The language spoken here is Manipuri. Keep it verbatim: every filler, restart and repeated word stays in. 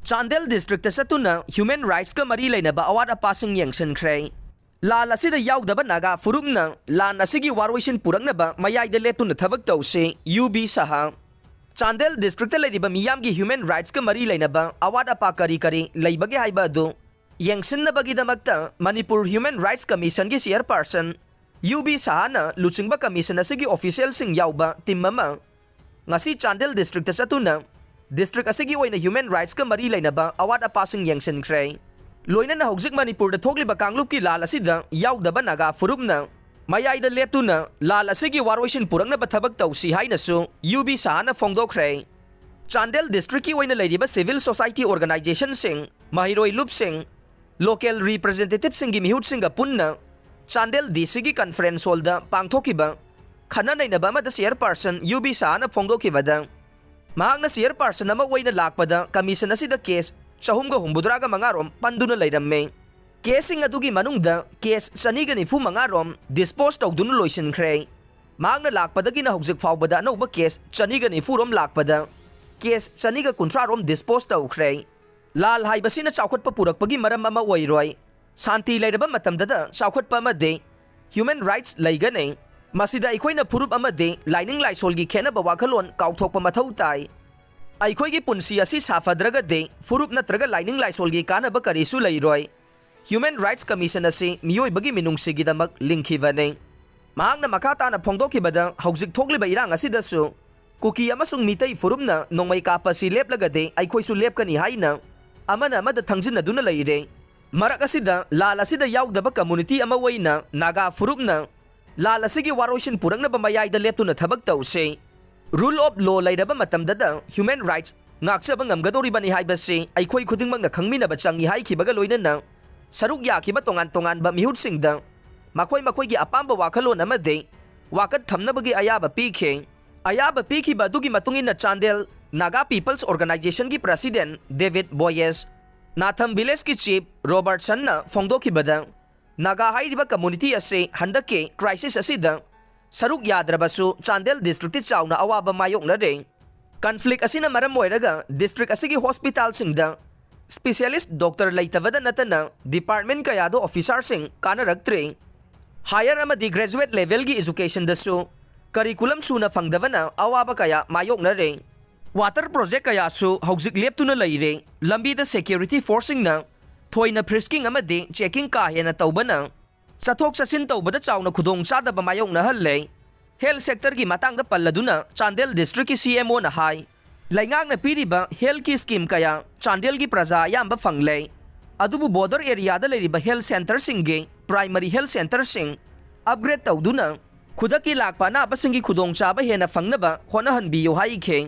ꯆꯥꯟꯗꯦꯜ ꯗꯤꯁꯇ꯭ꯔꯤꯛꯇ ꯆꯠꯇꯨꯅ ꯍ꯭ꯌꯨꯃꯦꯟ ꯔꯥꯏꯠꯁꯀ ꯃꯔꯤ ꯂꯩꯅꯕ ꯑꯋꯥꯠ ꯑꯄꯥꯁꯤꯡ ꯌꯦꯡꯁꯤꯟꯈ꯭ꯔꯦ꯫ ꯂꯥꯟ ꯑꯁꯤꯗ ꯌꯥꯎꯗꯕ ꯅꯥꯒꯥ ꯐꯨꯔꯨꯞꯅ ꯂꯥꯟ ꯑꯁꯤꯒꯤ ꯋꯥꯔꯣꯏꯁꯤꯟ ꯄꯨꯔꯛꯅꯕ ꯃꯌꯥꯏꯗ ꯂꯦꯞꯇꯨꯅ ꯊꯕꯛ ꯇꯧꯁꯤ, ꯌꯨ ꯕꯤ ꯁꯍꯥ꯫ ꯆꯥꯟꯗꯦꯜ ꯗꯤꯁꯇ꯭ꯔꯤꯛꯇ ꯂꯩꯔꯤꯕ ꯃꯤꯌꯥꯝꯒꯤ ꯍ꯭ꯌꯨꯃꯦꯟ ꯔꯥꯏꯠꯁꯀ ꯃꯔꯤ ꯂꯩꯅꯕ ꯑꯋꯥꯠ ꯑꯄꯥ ꯀꯔꯤ ꯀꯔꯤ ꯂꯩꯕꯒꯦ ꯍꯥꯏꯕ ꯑꯗꯨ ꯌꯦꯡꯁꯤꯟꯅꯕꯒꯤꯗꯃꯛꯇ ꯃꯅꯤꯄꯨꯔ ꯍ꯭ꯌꯨꯃꯦꯟ ꯔꯥꯏꯠꯁ ꯀꯃꯤꯁꯟꯒꯤ ꯆꯤꯌꯔꯄꯥꯔꯁꯟ ꯌꯨ ꯕꯤ ꯁꯍꯥꯅ ꯂꯨꯆꯤꯡꯕ ꯀꯃꯤꯁꯟ ꯑꯁꯤꯒꯤ ꯑꯣꯐꯤꯁꯤꯌꯦꯜꯁꯤꯡ ꯌꯥꯎꯕ ꯇꯤꯝ ꯑꯃ ꯉꯁꯤ ꯆꯥꯟꯗꯦꯜ ꯗꯤꯁꯇ꯭ꯔꯤꯛꯇ ꯆꯠꯇꯨꯅ ꯗꯤꯁꯇ꯭ꯔꯤꯛ ꯑꯁꯤꯒꯤ ꯑꯣꯏꯅ ꯍ꯭ꯌꯨꯃꯦꯟ ꯔꯥꯏꯠꯁꯀ ꯃꯔꯤ ꯂꯩꯅꯕ ꯑꯋꯥꯠ ꯑꯄꯥꯁꯤꯡ ꯌꯦꯡꯁꯤꯟꯈ꯭ꯔꯦ꯫ ꯂꯣꯏꯅꯅ ꯍꯧꯖꯤꯛ ꯃꯅꯤꯄꯨꯔꯗ ꯊꯣꯛꯂꯤꯕ ꯀꯥꯡꯂꯨꯞꯀꯤ ꯂꯥꯜ ꯑꯁꯤꯗ ꯌꯥꯎꯗꯕ ꯅꯥꯒꯥ ꯐꯨꯔꯨꯞꯅ ꯃꯌꯥꯏꯗ ꯂꯦꯞꯇꯨꯅ ꯂꯥꯜ ꯑꯁꯤꯒꯤ ꯋꯥꯔꯣꯏꯁꯤꯟ ꯄꯨꯔꯛꯅꯕ ꯊꯕꯛ ꯇꯧꯁꯤ ꯍꯥꯏꯅꯁꯨ ꯌꯨ ꯕꯤ ꯁꯍꯥꯅ ꯐꯣꯡꯗꯣꯛꯈ꯭ꯔꯦ꯫ ꯆꯥꯟꯗꯦꯜ ꯗꯤꯁꯇ꯭ꯔꯤꯛꯀꯤ ꯑꯣꯏꯅ ꯂꯩꯔꯤꯕ ꯁꯤꯚꯤꯜ ꯁꯣꯁꯥꯏꯇꯤ ꯑꯣꯔꯒꯅꯥꯏꯖꯦꯁꯟꯁꯤꯡ, ꯃꯍꯩꯔꯣꯏ ꯂꯨꯞꯁꯤꯡ, ꯂꯣꯀꯦꯜ ꯔꯤꯄ꯭ꯔꯖꯦꯟꯇꯦꯇꯤꯚꯁꯤꯡꯒꯤ ꯃꯤꯍꯨꯠꯁꯤꯡꯒ ꯄꯨꯟꯅ ꯆꯥꯟꯗꯦꯜ ꯗꯤ ꯁꯤꯒꯤ ꯀꯟꯐꯔꯦꯟꯁ ꯍꯣꯜꯗ ꯄꯥꯡꯊꯣꯛꯈꯤꯕ ꯈꯟꯅ ꯅꯩꯅꯕ ꯑꯃꯗ ꯆꯤꯌꯔꯄꯥꯔꯁꯟ ꯌꯨ ꯕꯤ ꯁꯍꯥꯅ ꯐꯣꯡꯗꯣꯛꯈꯤꯕꯗ, ꯃꯍꯥꯛꯅ ꯆꯤꯌꯔꯄꯥꯔꯁꯟ ꯑꯃ ꯑꯣꯏꯅ ꯂꯥꯛꯄꯗ ꯀꯃꯤꯁꯟ ꯑꯁꯤꯗ ꯀꯦꯁ ꯆꯍꯨꯝꯒ ꯍꯨꯝꯐꯨꯇꯔꯥꯒ ꯃꯉꯥ ꯔꯣꯝ ꯄꯟꯗꯨꯅ ꯂꯩꯔꯝꯃꯤ꯫ ꯀꯦꯁꯁꯤꯡ ꯑꯗꯨꯒꯤ ꯃꯅꯨꯡꯗ ꯀꯦꯁ ꯆꯅꯤꯒ ꯅꯤꯐꯨ ꯃꯉꯥ ꯔꯣꯝ ꯗꯤꯁꯄꯣꯖ ꯇꯧꯗꯨꯅ ꯂꯣꯏꯁꯤꯟꯈ꯭ꯔꯦ꯫ ꯃꯍꯥꯛꯅ ꯂꯥꯛꯄꯗꯒꯤꯅ ꯍꯧꯖꯤꯛ ꯐꯥꯎꯕꯗ ꯑꯅꯧꯕ ꯀꯦꯁ ꯆꯅꯤꯒ ꯅꯤꯐꯨ ꯔꯣꯝ ꯂꯥꯛꯄꯗ ꯀꯦꯁ ꯆꯅꯤꯒ ꯀꯨꯟꯊ꯭ꯔꯥ ꯔꯣꯝ ꯗꯤꯁꯄꯣꯖ ꯇꯧꯈ꯭ꯔꯦ꯫ ꯂꯥꯜ ꯍꯥꯏꯕꯁꯤꯅ ꯆꯥꯎꯈꯠꯄ ꯄꯨꯔꯛꯄꯒꯤ ꯃꯔꯝ ꯑꯃ ꯑꯣꯏꯔꯣꯏ꯫ ꯁꯥꯟꯇꯤ ꯂꯩꯔꯕ ꯃꯇꯝꯗꯗ ꯆꯥꯎꯈꯠꯄ ꯑꯃꯗꯤ ꯍ꯭ꯌꯨꯃꯦꯟ ꯔꯥꯏꯠꯁ ꯂꯩꯒꯅꯤ꯫ ꯃꯁꯤꯗ ꯑꯩꯈꯣꯏꯅ ꯐꯨꯔꯨꯞ ꯑꯃꯗꯤ ꯂꯥꯏꯅꯤꯡ ꯂꯥꯏꯁꯣꯜꯒꯤ ꯈꯦꯠꯅꯕ ꯋꯥꯈꯜꯂꯣꯟ ꯀꯥꯎꯊꯣꯛꯄ ꯃꯊꯧ ꯇꯥꯏ꯫ ꯑꯩꯈꯣꯏꯒꯤ ꯄꯨꯟꯁꯤ ꯑꯁꯤ ꯁꯥꯐꯗ꯭ꯔꯒꯗꯤ ꯐꯨꯔꯨꯞ ꯅꯠꯇ꯭ꯔꯒ ꯂꯥꯏꯅꯤꯡ ꯂꯥꯏꯁꯣꯜꯒꯤ ꯀꯥꯟꯅꯕ ꯀꯔꯤꯁꯨ ꯂꯩꯔꯣꯏ꯫ ꯍ꯭ꯌꯨꯃꯦꯟ ꯔꯥꯏꯠꯁ ꯀꯃꯤꯁꯟ ꯑꯁꯤ ꯃꯤꯑꯣꯏꯕꯒꯤ ꯃꯤꯅꯨꯡꯁꯤꯒꯤꯗꯃꯛ ꯂꯤꯡꯈꯤꯕꯅꯤ꯫ ꯃꯍꯥꯛꯅ ꯃꯈꯥ ꯇꯥꯅ ꯐꯣꯡꯗꯣꯛꯈꯤꯕꯗ, ꯍꯧꯖꯤꯛ ꯊꯣꯛꯂꯤꯕ ꯏꯔꯥꯡ ꯑꯁꯤꯗꯁꯨ ꯀꯨꯀꯤ ꯑꯃꯁꯨꯡ ꯃꯤꯇꯩ ꯐꯨꯔꯨꯞꯅ ꯅꯣꯡꯃꯩ ꯀꯥꯞꯄ ꯑꯁꯤ ꯂꯦꯞꯂꯒꯗꯤ ꯑꯩꯈꯣꯏꯁꯨ ꯂꯦꯞꯀꯅꯤ ꯍꯥꯏꯅ ꯑꯃꯅ ꯑꯃꯗ ꯊꯪꯖꯤꯟꯅꯗꯨꯅ ꯂꯩꯔꯦ꯫ ꯃꯔꯛ ꯑꯁꯤꯗ ꯂꯥꯜ ꯑꯁꯤꯗ ꯌꯥꯎꯗꯕ ꯀꯝꯃꯨꯅꯤꯇꯤ ꯑꯃ ꯑꯣꯏꯅ ꯅꯥꯒꯥ ꯐꯨꯔꯨꯞꯅ ꯂꯥꯜ ꯑꯁꯤꯒꯤ ꯋꯥꯔꯣꯏꯁꯤꯟ ꯄꯨꯔꯛꯅꯕ ꯃꯌꯥꯏꯗ ꯂꯦꯞꯇꯨꯅ ꯊꯕꯛ ꯇꯧꯁꯤ꯫ ꯔꯨꯜ ꯑꯣꯐ ꯂꯣ ꯂꯩꯔꯕ ꯃꯇꯝꯗꯗ ꯍ꯭ꯌꯨꯃꯦꯟ ꯔꯥꯏꯠꯁ ꯉꯥꯛꯆꯕ ꯉꯝꯒꯗꯧꯔꯤꯕꯅꯤ ꯍꯥꯏꯕꯁꯤ ꯑꯩꯈꯣꯏ ꯈꯨꯗꯤꯡꯃꯛꯅ ꯈꯪꯃꯤꯟꯅꯕ ꯆꯪꯏ ꯍꯥꯏꯈꯤꯕꯒ ꯂꯣꯏꯅꯅ ꯁꯔꯨꯛ ꯌꯥꯈꯤꯕ ꯇꯣꯉꯥꯟ ꯇꯣꯉꯥꯟꯕ ꯃꯤꯍꯨꯠꯁꯤꯡꯗ ꯃꯈꯣꯏ ꯃꯈꯣꯏꯒꯤ ꯑꯄꯥꯝꯕ ꯋꯥꯈꯜꯂꯣꯟ ꯑꯃꯗꯤ ꯋꯥꯀꯠ ꯊꯝꯅꯕꯒꯤ ꯑꯌꯥꯕ ꯄꯤꯈꯤ꯫ ꯑꯌꯥꯕ ꯄꯤꯈꯤꯕ ꯑꯗꯨꯒꯤ ꯃꯇꯨꯡ ꯏꯟꯅ ꯆꯥꯟꯗꯦꯜ ꯅꯥꯒꯥ ꯄꯤꯄꯜꯁ ꯑꯣꯔꯒꯅꯥꯏꯖꯦꯁꯟꯒꯤ ꯄ꯭ꯔꯁꯤꯗꯦꯟ ꯗꯦꯕꯤꯗ ꯕꯣꯌꯦꯁ, ꯅꯥꯊꯝ ꯚꯤꯂꯦꯖꯀꯤ ꯆꯤꯐ ꯔꯣꯕꯔꯠꯁꯟꯅ ꯐꯣꯡꯗꯣꯛꯈꯤꯕꯗ, ꯅꯥꯒꯥ ꯍꯥꯏꯔꯤꯕ ꯀꯝꯃꯨꯅꯤꯇꯤ ꯑꯁꯤ ꯍꯟꯗꯛꯀꯤ ꯀ꯭ꯔꯥꯏꯁꯤꯁ ꯑꯁꯤꯗ ꯁꯔꯨꯛ ꯌꯥꯗ꯭ꯔꯕꯁꯨ ꯆꯥꯟꯗꯦꯜ ꯗꯤꯁꯇ꯭ꯔꯤꯛꯇꯤ ꯆꯥꯎꯅ ꯑꯋꯥꯕ ꯃꯥꯌꯣꯛꯅꯔꯦ꯫ Conflict ꯑꯁꯤꯅ ꯃꯔꯝ ꯑꯣꯏꯔꯒ district ꯑꯁꯤꯒꯤ hospitalꯁꯤꯡꯗ specialist doctor ꯂꯩꯇꯕꯗ ꯅꯠꯇꯅ department ꯀꯌꯥꯗ officerꯁꯤꯡ ꯀꯥꯟꯅꯔꯛꯇ꯭ꯔꯦ꯫ Higher ꯑꯃꯗꯤ graduate levelꯒꯤ educationꯗꯁꯨ curriculum ꯁꯨꯅ ꯐꯪꯗꯕꯅ ꯑꯋꯥꯕ ꯀꯌꯥ ꯃꯥꯌꯣꯛꯅꯔꯦ꯫ Water project ꯀꯌꯥꯁꯨ ꯍꯧꯖꯤꯛ ꯂꯦꯞꯇꯨꯅ ꯂꯩꯔꯦ꯫ ꯂꯝꯕꯤꯗ security forceꯁꯤꯡꯅ ꯊꯣꯏꯅ frisking ꯑꯃꯗꯤ checking ꯀꯥ ꯍꯦꯟꯅ ꯇꯧꯕꯅ ꯆꯠꯊꯣꯛ ꯆꯠꯁꯤꯟ ꯇꯧꯕꯗ ꯆꯥꯎꯅ ꯈꯨꯗꯣꯡꯆꯥꯗꯕ ꯃꯥꯌꯣꯛꯅꯍꯜꯂꯦ꯫ Health sectorꯒꯤ ꯃꯇꯥꯡꯗ ꯄꯜꯂꯗꯨꯅ ꯆꯥꯟꯗꯦꯜ districtꯀꯤ CMOꯅ ꯍꯥꯏ, ꯂꯩꯉꯥꯛꯅ ꯄꯤꯔꯤꯕ healthꯀꯤ scheme ꯀꯌꯥ ꯆꯥꯟꯗꯦꯜꯒꯤ ꯄ꯭ꯔꯖꯥ ꯑꯌꯥꯝꯕ ꯐꯪꯂꯦ꯫ ꯑꯗꯨꯕꯨ border areaꯗ ꯂꯩꯔꯤꯕ health centreꯁꯤꯡꯒꯤ primary health centreꯁꯤꯡ upgrade ꯇꯧꯗꯨꯅ ꯈꯨꯗꯛꯀꯤ ꯂꯥꯛꯄ ꯑꯅꯥꯕꯁꯤꯡꯒꯤ ꯈꯨꯗꯣꯡꯆꯥꯕ ꯍꯦꯟꯅ ꯐꯪꯅꯕ ꯍꯣꯠꯅꯍꯟꯕꯤꯌꯨ ꯍꯥꯏꯈꯤ꯫